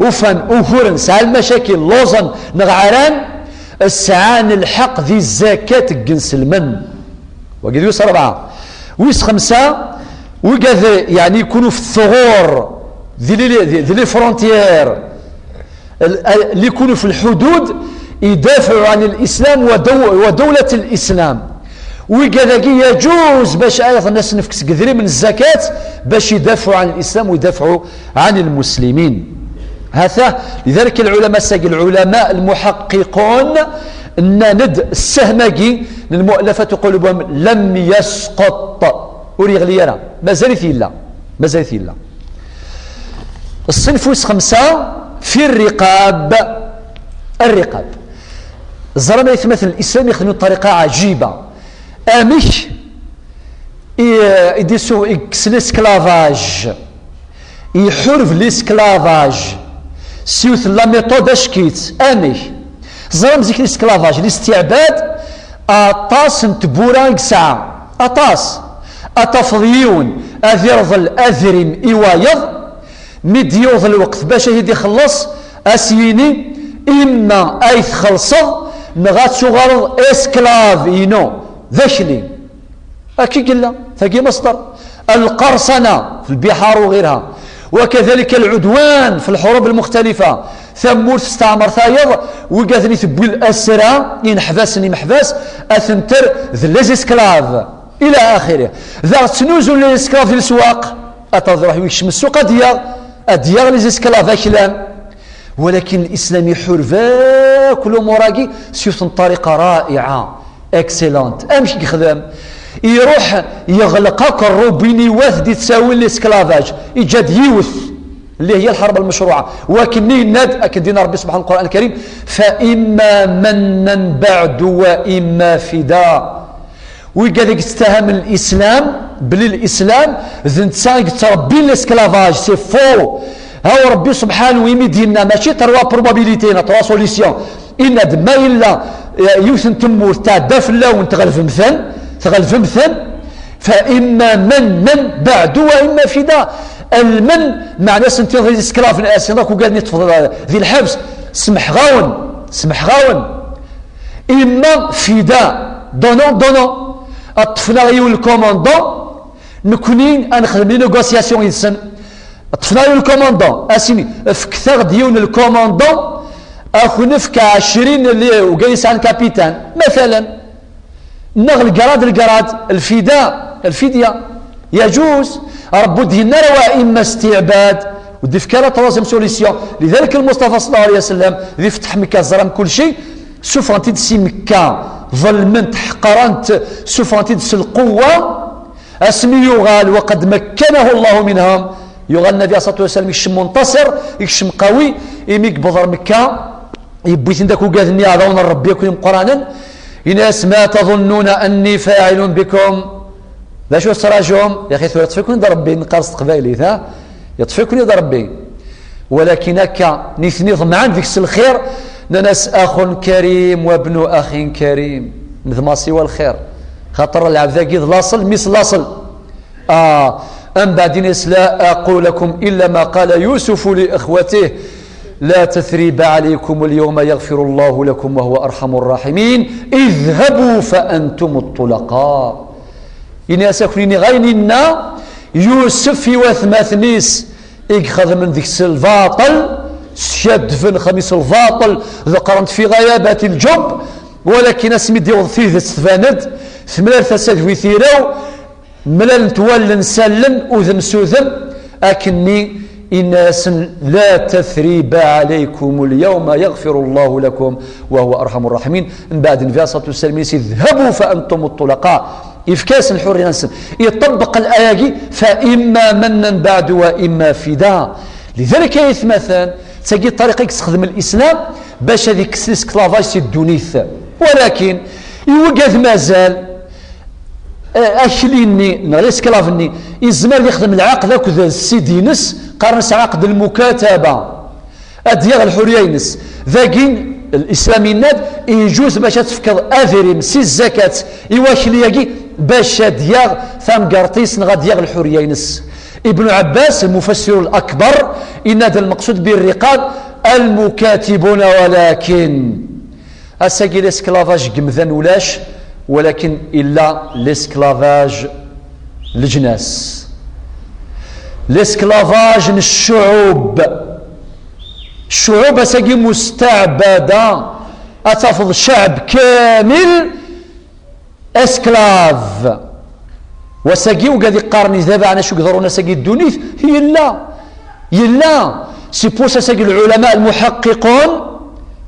ufan uguren, sɛan lmacakil, lluẓen neɣ ɛran, sɛan lḥeqq di zzakat n yinselmen. Wagi d wis rebɛa. Wis xemsa, wigad yeɛni يكونوا في الثغور, di li, di, di les frontières, اللي يكونوا في الحدود يدافعوا عن الإسلام ودو-، ودولة الإسلام. Wigad-agi يجوز باش أيضا نفك seg idrimen الزكاة باش يدافعوا عن الإسلام ويدافعوا عن المسلمين. هذا لذلك العلماء ساق العلماء المحققون الناند السهماقي للمؤلفة قلوبهم لم يسقط. وريغليرا ما زالت إلا ما زالت إلا الصنف ويس خمسة في الرقاب. الرقاب. زرنا يتمثل الإسلام يخدم بطريقة عجيبة. أمش i, i d-isu-, i yekkes l'esclavage, iḥureb l'esclavage s yiwet n la méthode ack-itt. Amek? Teẓram zik l'esclavage, listiɛbad, aṭas n tbura i yesɛa, aṭas. Ad tafeḍ yiwen ad irḍel adrim i wayeḍ, mi d-yewweḍ lweqt bac ad yi-d-ixelleṣ, ad s-yini: imma ay txellṣeḍ, neɣ ad tuɣaleḍ esclave-inu, d akli. Akka i yella, tagi masṭer. Lqerṣana fi lbiḥar u ɣirha, wa kadalika lɛudwan fi lḥurub lmuxtalifa, tamurt testeɛmer tayeḍ, wigaten i tewwi asra, ineḥbasen, imeḥbas, ad ten-ter d les esclaves, ila axiri. Daɣ ttnuzun les esclaves di leswaq, ad taḍ iruḥ yekcem ssuq ad yaɣ, ad yaɣ les esclaves aklan. Walakin Lislam iḥureb akk lumuṛ-agi s yiwet n ṭṭariqa ra'iɛa, excellente. Amek i yexdem? Iruḥ yeɣleq akk rrubiniwat d-ittawin l'esclavage, iǧǧa-d yiwet, اللي هي الحرب المشروعة. Wakken yenna-d, akken d-yenna Ṛebbi subḥanahu, Lqur'an Lkarim: فإما منا بعد وإما فداء. Wigad i yettahamen Lislam belli Lislam d netta i yettrebbin l'esclavage, c'est faux. Haw Ṛebbi subḥanahu, imi d-yenna, mačči trois probabilités, na trois solutions. Yenna-d ma yella, eh, yiwet n tmurt tɛedda fell-awen, tɣelbem-ten, tɣelbem-ten, فإما منا بعد وإما فداء. Lmenn, meɛna-s n tiḍ, les esclaves, asin akk ugaden i ṭṭfeḍ di lḥebs, semḥeɣ-awen, semḥeɣ-awen. Imma fida, donnant, donnant. Ṭṭfen-aɣ yiwen lkomandon, nekni ad nexdem les négociations yid-sen. Ṭṭfen-aɣ yiwen lkomandon, asin, fket-aɣ-d yiwen lkomandon, ad k-nefk ɛecrin n ugaden yesɛan kapitan, matalan. Neɣ lgrad, lgrad, lfida, lfidya. Yeǧuz. Ṛebbi ur d-yenna ara wa imma istiɛbad, ur d-ifka ara troisième solution. Lidalik Lmustafa ṣalla Llahu ɛalayhi wa sallam, di fetḥ Mekka, teẓram kulci, suffɣen-t-id si Mekka, ḍelmen-t, ḥeqren-t, suffɣen-t-id s lquwwa. Asmi yuɣal, وقد مكنه الله منهم, yuɣal Nnabi ɛalayhi ṣṣalatu wa ssalam yekcem muntasir, yekcem qawi, imi yewweḍ ɣer Mekka, yewwi-ten-d akk ugaden-nni, iɛdawen n Ṛebbi akk imeqqranen, yenna-as: ما تظنون أني فاعل بكم؟ D acu tettraǧum? Yaxi tura yeṭṭef-iken-id Ṛebbi, neqqar s teqbaylit, ha? Yeṭṭef-iken-id Ṛebbi. Walakin akka, nitni ḍemɛen deg-s lxir, nnan-as: أخ كريم وابن أخ كريم. Nedma siwa lxir. Xaṭer lɛebd-agi d laṣel, mmi-s n laṣel. Ah, mbeɛd yenna-as: لا أقول لكم إلا ما قال يوسف لإخوته: لا تثريب عليكم اليوم يغفر الله لكم وهو أرحم الراحمين، اذهبوا فأنتم الطلقاء. Yenna-as: ad ken-iniɣ ayen yenna Yusef i watmaten-is i ixedmen deg-s lbaṭel, skaddben, xedmen-as lbaṭel, ḍeqqren-t في غيابات الجب, walakin asmi d-yewweḍ tidet tban-d, temlal tasa d wi tiraw, mlalent wallen s allen, udem s udem, akkenni inna-asen: لا تثريب عليكم اليوم يغفر الله لكم وهو أرحم الراحمين. Mbeɛd Nnabi ɛalayhi ṣṣalatu wa ssalam yenna-as: اذهبوا فأنتم الطلقاء. Yefka-asen lḥurriya-nsen. Iṭebbeq laya-agi: فإما منا بعد وإما فداء. Lidalik ay atmaten, d tagi ṭṭariqa i yessexdem Lislam bac ad ikkes l'esclavage si ddunit. Walakin, i wigad mazal, eh, akli-nni, neɣ l'esclave-nni, yezmer ad yexdem lɛaqd akked ssid-ines, qqaren-as ɛaqd lmukataba. Ad d-yaɣ lḥurriya-ines. Dagi, Lislam yenna-d, iǧuz bac ad tefkeḍ adrim si zzakat i wakli-agi, bac ad d-yaɣ tamgerṭ-is neɣ ad d-yaɣ lḥurriya-ines. Ibn Ɛebbas, المفسر الأكبر, yenna-d: المقصود بالرقاب المكاتبون ولكن. Ass-agi l'esclavage n yemdanen ulac, walakin illa l'esclavage n leǧnas. L'esclavage n ccuɛub. Ccuɛub ass-agi mustaɛbada, ad tafeḍ cceɛb kamil esclave. Wass-agi, ugad iqqaren idabaɛen acu yeḍrun ass-agi ddunit, yella. Yella. C'est pour ça ass-agi lɛulama lmuḥaqiqun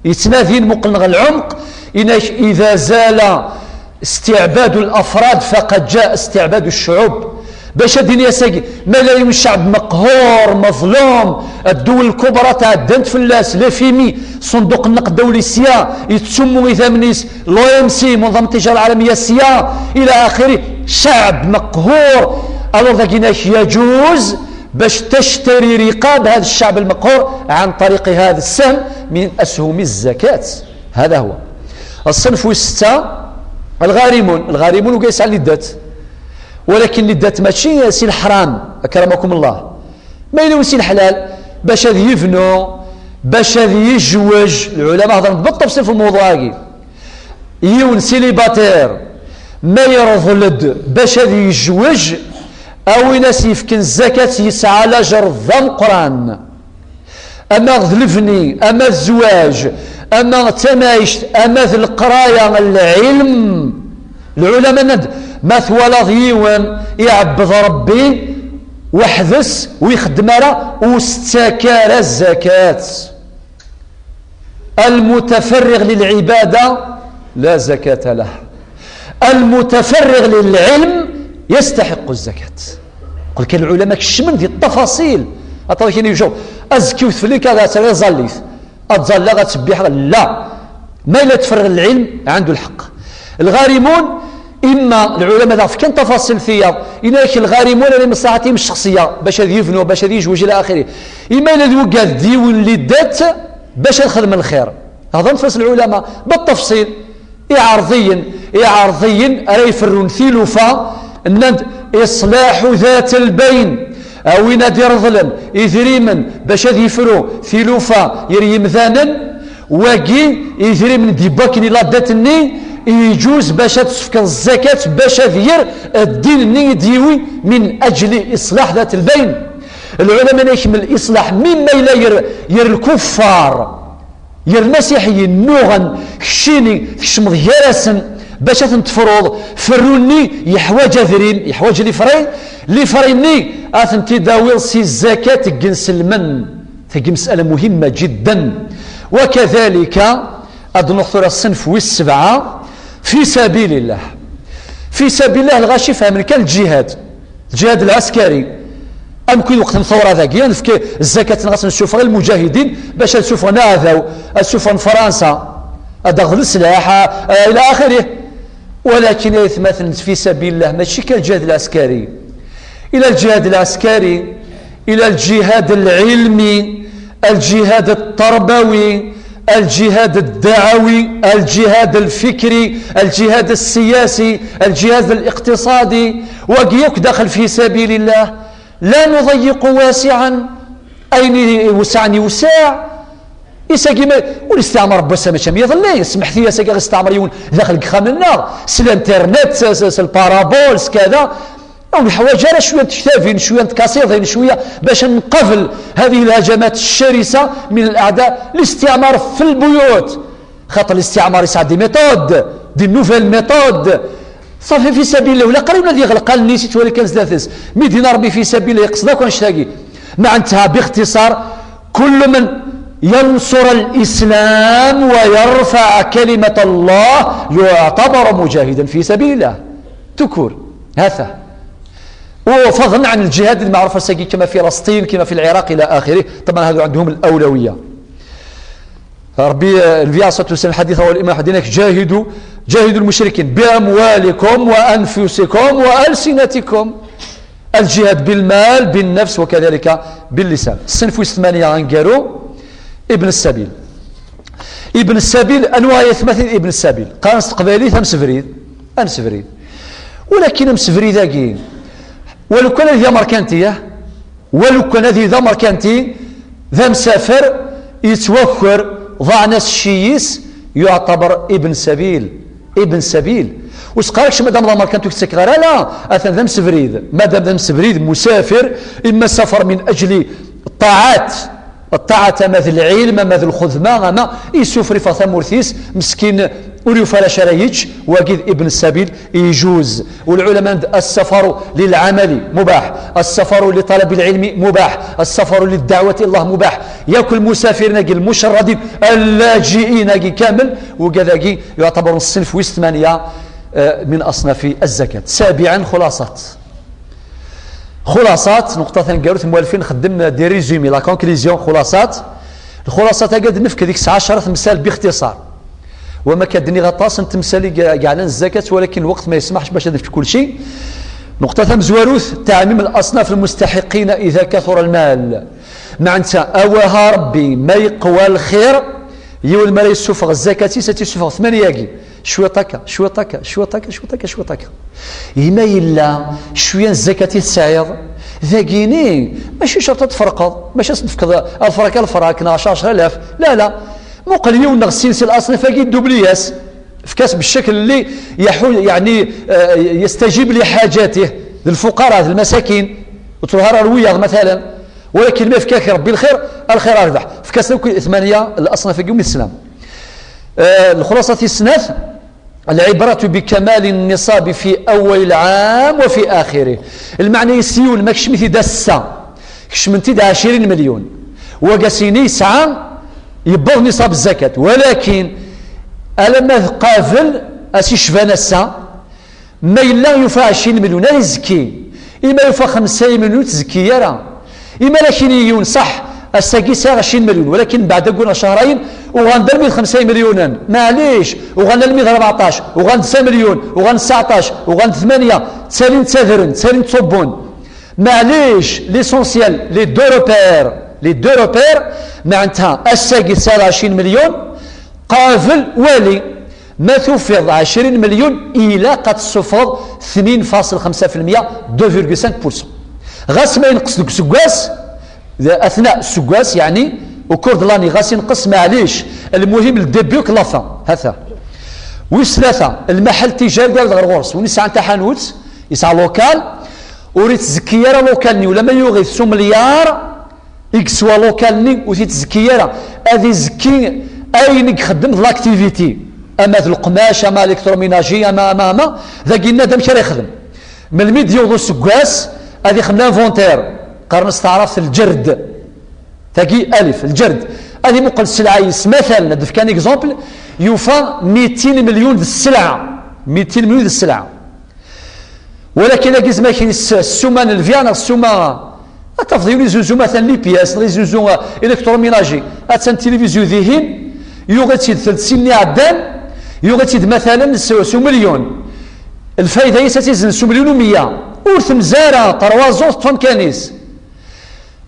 yettnadin muqlen ɣer lɛumq, inak: إذا زال استعباد الأفراد فقد جاء استعباد الشعوب. Bac ad d-ini ass-agi, ma yella yiwen cceɛb meqhur, meḍlum, ddwel lkubra tɛeddant fell-as, l'F M I, ṣunduq n nnqd dawli sya, yettsummu idammen-is, l'O M C, Munḍamat Tijara Lɛalamiya sya, ila axiri. شعب مقهور. Alors dagi-inek يجوز باش تشتري رقاب هذا الشعب المقهور عن طريق هذا السهم من أسهم الزكاة. هذا هو. الصنف الستة، الغارمون. الغارمون وكاع يسعى للدات، ولكن للدات ماشي سي الحرام، أكرمكم الله. ما يلون سي الحلال باش هذا يبنو، باش هذا يجوج. العلماء هضروا بالتفصيل في الموضوع هاكي. Yiwen célibataire ma yerḍel-d bac ad yejwej, a win as-yefken zzakat yesɛa lajer d ameqqran. Ama d lebni, ama d zzwaǧ, ama d tamact, ama d leqraya, lɛilm. Lɛulama nnan-d, ma twalaḍ yiwen iɛebbed Rebbi weḥd-s, ur ixeddem ara, ur s-ttak ara zzakat. المتفرغ للعبادة لا زكاة له. المتفرغ للعلم يستحق الزكاة. Qel kan lɛulama kecmen di ttafaṣil. Aṭas kan yujur, azekka-w tfelli-k ad tt-rẓallit, ad ẓalleɣ, ad ttbbiḥeɣ. La. Ma yella tferreɣ lɛilm, عنده الحق. الغارمون, إما العلماء ذا فكان تفاصيل ثياب، إنك الغارمون لمصلحتهم الشخصية، باش هذا يبنوا، باش هذا يجوج إلى آخره. إما إلا ذو قال ديون اللي دات باش الخدم الخير. هذا نفس العلماء بالتفصيل. Iɛerḍiyen, Iɛerḍiyen ara iferrun tilufa, nnan-d إصلاح ذات البين, a win ad ireḍlen idrimen bac ad yefru tilufa ger yimdanen, wagi idrimen d wakken i la dette-nni, yeǧuz bac ad tefkeḍ zzakat bac ad yer ddin-nni i d-yiwi من أجل إصلاح ذات البين. Lɛulama-nni ikemmel iṣlaḥ, mi ma yella yer, yer lkuffar, yer lmasiḥiyin nnuɣen, keččini tkecmeḍ gar-asen bac ad ten-tefruḍ, ferru-nni yeḥwaǧ adrim, yeḥwaǧ lifray, lifray-nni ad ten-id-tawiḍ si zzakat n yinselmen. Tagi مسألة مهمة جدا. وكذلك ad nruḥ tura ṣṣenf wis sebɛa, في سبيل الله. في سبيل الله, lɣaci fehmen kan lǧihad, lǧihad lɛaskari. Am kin waqt n tawra dagi, ad nefk zzakat-nneɣ, ad nessufeɣ i lmuǧahidin bac ad sufɣen aɛdaw, ad sufɣen Fransa, ad aɣen leslaḥ, a, a, ila axirih. Walakin ay atmaten, fi sabil llah, mačči kan lǧihad lɛaskari. Ila lǧihad lɛaskari, ila lǧihad lɛilmi, الجهاد التربوي، الجهاد الدعوي، الجهاد الفكري، الجهاد السياسي، الجهاد الاقتصادي، wagi akk daxel في سبيل الله. لا نضيق واسعا، ayen iwesɛen iwseɛ. Isagi ma ur isteɛmar Rebbi ass-a mačči am yiḍelli, smeḥti-as-agi ɣ-isteɛmar yiwen daxel deg uxxam-nneɣ, s l'internet, s, s, s البارابول, s كذا. Ur neḥwaǧ ara cwiya n tektabin, cwiya n tkaṣiḍin, cwiya bac ad nqabel هذه الهجمات الشرسة من الأعداء, الاستعمار في البيوت. Xaṭer الاستعمار يسعى des méthodes, des nouvelles méthodes. صافي, في سبيل الله, ولا قريب الذي يغلق النيس يتولي كان زداتس. مي دينا ربي في سبيل الله يقصد لك وانشتاقي. معناتها باختصار, كل من ينصر الإسلام ويرفع كلمة الله يعتبر مجاهدا في سبيل الله. تكور هذا. وفضلا عن الجهاد المعروف الساقي كما في فلسطين, كما في العراق, إلى آخره. طبعا هذا عندهم الأولوية. ربي, آه، النبي عليه الصلاة والسلام, الحديث رواه الإمام أحمد, هناك: جاهدوا, جاهدوا المشركين بأموالكم وأنفسكم وألسنتكم. الجهاد بالمال, بالنفس, وكذلك باللسان. الصنف الثمانية, aneggaru, ابن السبيل. ابن السبيل, anwa ay atmaten ابن السبيل؟ Qqaren s teqbaylit amsebrid. Amsebrid. Walakin amsebrid-agi, walu kan ad yili d amerkanti, ah? Walu kan ad yili d amerkanti, d amsafer, yettwaker, ḍaɛen-as cci-is, يعتبر ابن سبيل. ابن سبيل. Ur s-qqar kečč madam d amerkanti ur k-ttakeɣ ara, la, atan d amsebrid. Madam d amsebrid, مسافر, إما سافر من أجل الطاعات, الطاعة, ama d lɛilm, ama d lxedma, ama isufri ɣef tmurt-is, meskin, ur yufi ara acu ara yečč, wagi d ابن السبيل, يجوز. والعلماء, السفر للعمل مباح، السفر لطلب العلم مباح، السفر للدعوة إلى الله مباح. Yakk المسافرين-agi, المشردين, اللاجئين-agi كامل, wigad-agi يعتبر الصنف wis ثمانية, آه، من أصناف الزكاة. سابعا, خلاصات. خلاصات, نقطة ثانية, قالوا المؤلفين, نخدم des résumés, la conclusion, خلاصات. الخلاصات هكا نفك ديك عشرة مثال باختصار. Wama akka d-nniɣ aṭas n temsal i yeɛnan zzakat, walakin lweqt ma yesmaḥ bac ad nefk kulci. Nnuqṭa tamezwarut, تعميم الأصناف المستحقين إذا كثر المال. Meɛna, awaha Ṛebbi ma yeqwa lxir, yiwen mi ara yessufeɣ zzakat-is, ad tt-yessufeɣ tmanya-agi. Cwiṭ akka, cwiṭ akka, cwiṭ akka, cwiṭ akka, cwiṭ akka. Ima yella cwiya n zzakat i tesɛiḍ, dagini, mačči cert ad tferqeḍ, mačči ad s-tefkeḍ alfrak alfrak, neɣ ɛecra ɛecra alaf. La, la. Muqel yiwen neɣ sin si l'aṣnaf-agi, ddubli-yas. Efk-as بالشكل اللي يحو-، يعني, آه، يستجيب لحاجاته, d lfuqara, d lmasakin. Ur ttruḥ ara ɣer wiyaḍ, مثلا. Walakin ma yefka-ak Ṛebbi lxir, a lxir a rrbeḥ. Efk-as akk tmanya n l'aṣnaf-agi umi teslam. آه، الخلاصة tis snat, العبرة بكمال النصاب في أول العام وفي آخره. Lmeɛna-is, yiwen ma kecmen-t-id ass-a, kecmen-t-id ɛecrin melyun. Wagi ass-nni yesɛa, yewweḍ niṣab zzakat. Walakin, alamma tqabel ass yecban ass-a, ma yella yufa ɛecrin melyun, ad izekki. Ima yufa xemsa melyun, ur tezekki ara. Ima lakin yiwen, ṣaḥ, ass-agi sɛiɣ ɛecrin melyun, walakin mbeɛd aggur neɣ cehrayen, uɣalen-d almi d xemsa imelyunen. Maɛlic, uɣalen almi d rbeɛṭac, uɣalen-d sa melyun, uɣalen-d tseɛṭac, uɣalen-d tmanya, ttalin ttadren, ttalin ttṣubbun. Maɛlic, l'essentiel, les deux repères, les deux repères, meɛna ass-agi tesɛiḍ ɛecrin melyun, qabel wali. Ma tufiḍ ɛecrin melyun, ilaq ad tessufɣeḍ tnin faṣel xemsa fi lmya, deux virgule cinq pour cent. Ɣas ma yenqes deg useggas, athna useggas, yeɛni, au cours de l'année, ɣas yenqes, maɛlic. Lmuhim, le début que la fin. Hata. Wis tlata, lmaḥal tijari d-, ɣer ɣur-s. Win yesɛan taḥanut, yesɛa local, ur yettezki ara local-nni, ulamma yuɣ-it s umelyaṛ, i yeswa local-nni, ur t-yettezki ara. Ad izekki ayen i ixeddem d l'activité. Ama d leqmac, ama électroménager, ama, ama, ama, dagi yenna-d amek ara yexdem. Melmi d-yewweḍ useggas, ad ixdem l'inventaire. Qqaren s taɛrabt lǧerd. Tagi alif, lǧerd. Ad imuqel sselɛa-is. Matalan, ad d-fkan exemple, yufa mitin melyun d sselɛa. Mitin melyun d sselɛa. Walakin agi zma kien s-, ssuma n lbia neɣ ssuma, ad tafeḍ yiwen izuzu matalan les pièces, neɣ izuzu, euh, électroménager. Attan tilivizyu dihin, yuɣ-itt-id telt sin iɛeddan, yuɣ-itt-id matalan s, s umelyun. Lfayda-is ad tt-izzen s umelyun u meyya. Ur temzi ara, terwa ẓur teṭṭef amkan-is.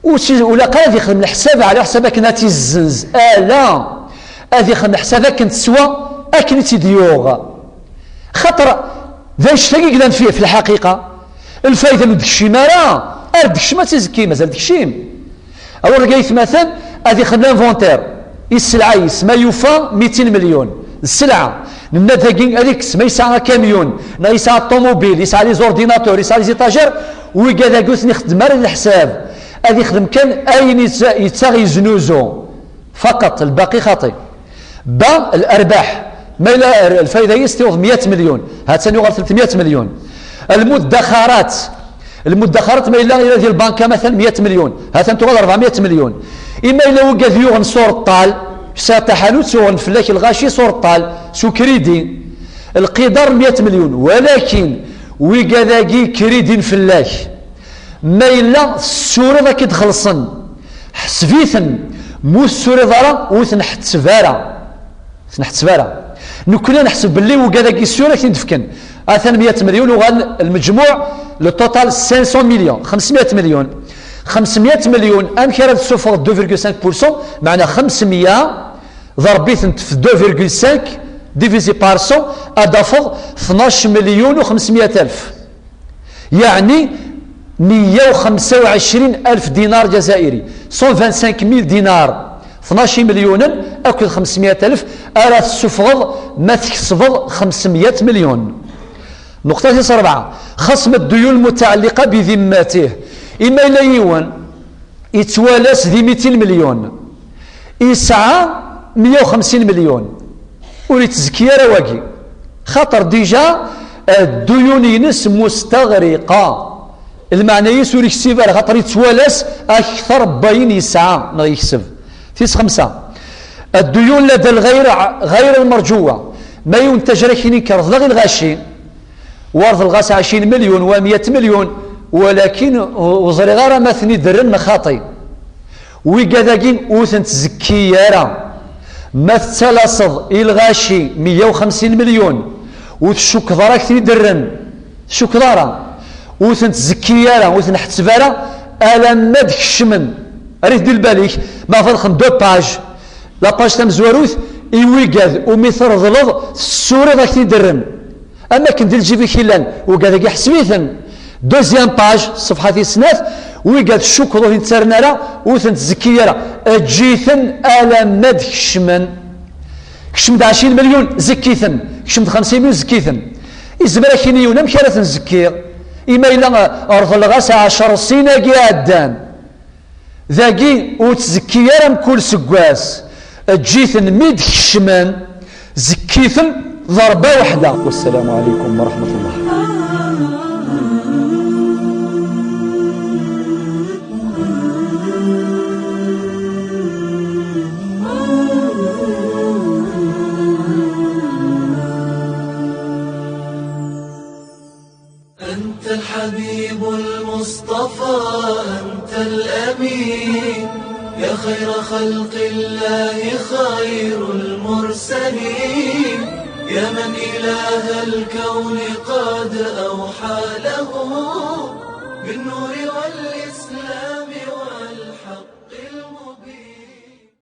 Ur si-, ur ilaq ara ad ixdem leḥsab ɛla ḥsab akken ad tt-izzenz. Ala, ad ixdem leḥsab akken teswa, akken i tt-id-yuɣ. Xaṭer d annect-agi i yellan fi, fi lḥaqiqa. Lfayda ur d-tekcim ara, ar d-tekcem ad tizekki, mazal tekcim. Awal deg aytmaten, ad ixdem l'inventaire. I sselɛa-is, ma yufa mitin melyun d sselɛa, nenna dagi ad ikkes, ma yesɛa akamyun, neɣ yesɛa ṭumubil, yesɛa les ordinateurs, yesɛa les étagères, wigad-agi ur ten-ixeddem ara di leḥsab. Ad ixdem kan ayen yetta-, yettaɣ yeznuzu. Faqat, lbaqi xaṭi. Ba, larbaḥ. Ma yella lfayda-is tiweḍ meyya melyun, ha-tt-an yuɣal telt meyya melyun. Lmuddaxarat. Lmuddaxarat ma yella, yella di lbanka matalan meyya melyun, ha-tt-an tuɣal rebɛa meyya melyun. Ima yella wigad yuɣen s ureṭṭal, yesɛa taḥanut, yuɣen fell-ak lɣaci s ureṭṭal, s ukridi. Lqidar meyya melyun, walakin wigad-agi kridin fell-ak. Ma yella tessuriḍ ad k-id-xellṣen, ḥseb-iten, ma ur tessuriḍ ara, ur ten-ḥetteb ara. Ur ten-ḥetteb ara. Nekkni neḥseb belli wigad-agi ssura ad k-ten-id-fken. Atan meyya melyun, uɣal lmejmuɛ, le total cinq cents millions, xemsmeyya melyun. Xemsmeyya melyun, amek ara d-tessufɣeḍ deux virgule cinq pour cent, meɛna xemsmeyya, ḍerb-itent f deux virgule cinq divisé par cent, ad d-tafeḍ tnac melyun u xemsmeyya alef. Yeɛni meyya u xemsa u ɛecrin alef dinar jazairi, cent vingt-cinq mille dinars, tnac imelyunen akked xemsmeyya alef ara tessufɣeḍ ma tkesbeḍ xemsmeyya melyun. Nnuqṭa tis rebɛa, خصم الديون المتعلقة بذمته. Ima yella yiwen yettwalas di mitin melyun, yesɛa meyya u xemsin melyun, ur yettezki ara wagi, xaṭer déjà, eh, dduyun-ines mustaɣriqa. Lmeɛna-is ur yeksib ara, xaṭer yettwalas akter n wayen yesɛa neɣ yekseb. Tis xemsa, الديون لدى الغير، غير المرجوة. Ma yiwen tajrakin ikerḍ neɣ i lɣaci, war d lɣas ɛecrin melyun, wa meyya melyun, walakin ur ẓriɣ ara ma ten-id-rren neɣ xaṭi. Wigad-agi ur ten-tzekki ara. Ma tettalaseḍ i lɣaci meyya u xemsin milyun, ur tcukkeḍ ara k-ten-id-rren, tcukkeḍ ara, ur ten-tzekki ara, ur ten-ḥetteb ara, alamma d-kecmen. Err-it di lbal-ik, ma txedmeḍ deux pages, la page tamezwarut, i wigad umi treḍleḍ, tessuriḍ ak-ten-id-rren. Am akken di lǧib-ik i llan, wigad-agi ḥseb-iten. Deuxième page, ṣṣefḥa tis snat, wigad tcukkeḍ ur ten-ttarran ara, ur ten-tzekki ara. Eǧǧ-iten alamma d-kecmen. Kecmen-d ɛecrin milyun, zekk-iten. Kecmen-d xemsin milyun, zekk-iten. Izmer ad k-yini yiwen, amek ara ten-zekkiɣ? Imi yella, eh, reḍleɣ-as ɛecra ssin-agi iɛeddan. Dagi ur ttzekki ara mkul seggas. Eǧǧ-iten mi d-kecmen, zekk-iten ḍerba weḥda. Wassalamu ɛalaykum wa raḥmatullah. أنت الحبيب المصطفى، أنت الأمين، يا خير خلق الله، خير المرسلين، يا من إله الكون قد أوحى له بالنور وال